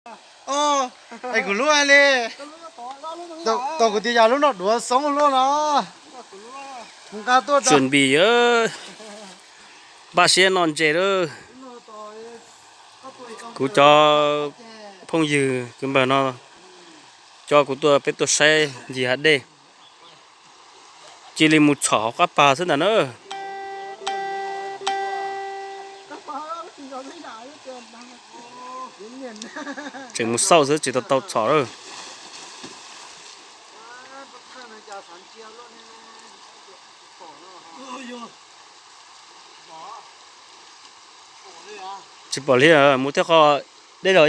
Es kuv lub li. Tau kuv tias yog lub no duav xoob luaj no. Kuv nqa tuaj. Tsuas npis yawg npaj siab no ntses lawm. Kuv cov phooj ywg kwv npawg no coj kuv tuaj, peb tuaj saib ncig hav dej. Cia li mus txhom hauv qab pag xwb ntag na. Tseem mus xauj xwb tsis tau tau txhom lawm. Tsis pom li, mus thiab qhov deb zog.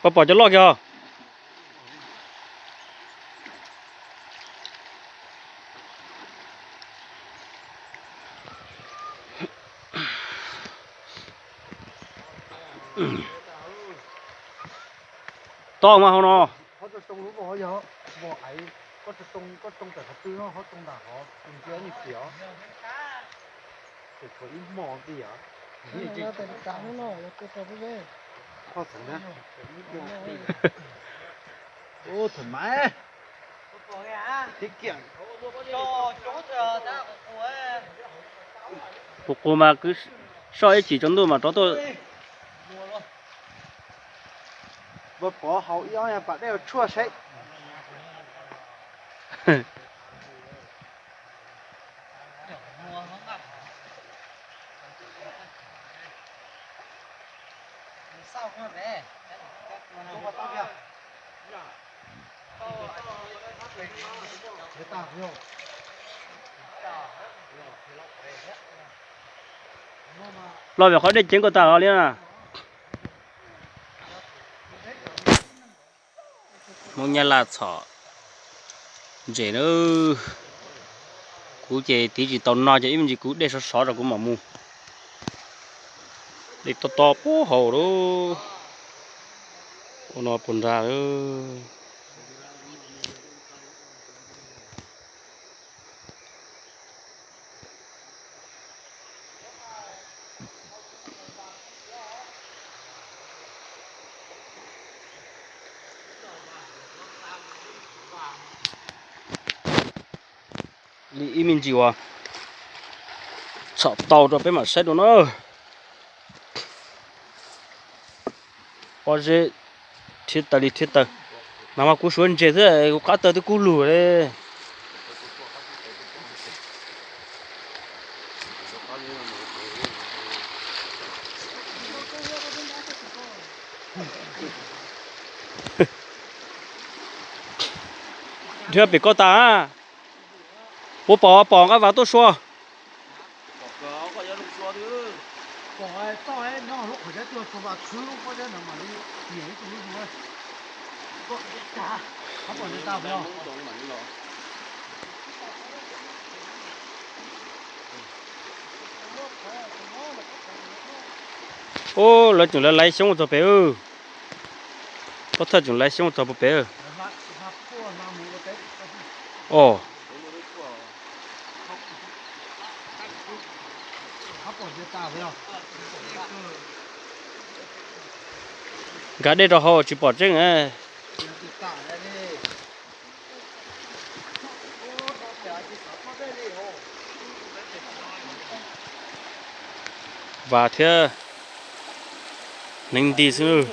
Pom, pom cov loj kiag. Toj mas hauv no. Qus qus mas kwv soj ib chim tsaus ntuj mas rov tuaj. Pov haus ib ob pas dej tshuaj saib. Los vim qhov dej ceev kawg tag li na. Hmoob Nyab Laj txhom ntses na. Kuv ces tiv tsis tau no ces ib me ntsis kuv dej sov sov rau kuv mam mus. Dej tob tob puag hauv lawm. Ua no puas nrag lawm. Li ib me ntsis uas txhom tau rau peb mam saib dua na. Pob zeb rhiab taws li rhiab taws. Mas mas kuv suav ntses xwb, kuv qab taws twb kub lug li. Nrhiav pem ko tas. Puas pom, pom nqaj vas tuaj sua. Ub, lawv tseem lawv laiv xyoob ua txog pem. Pov thawj tseem laiv xyoob ua txog puag pem. Os. Nkag dej rau hauv tsis pom tseeb. Vas thiab hneev nti xwb.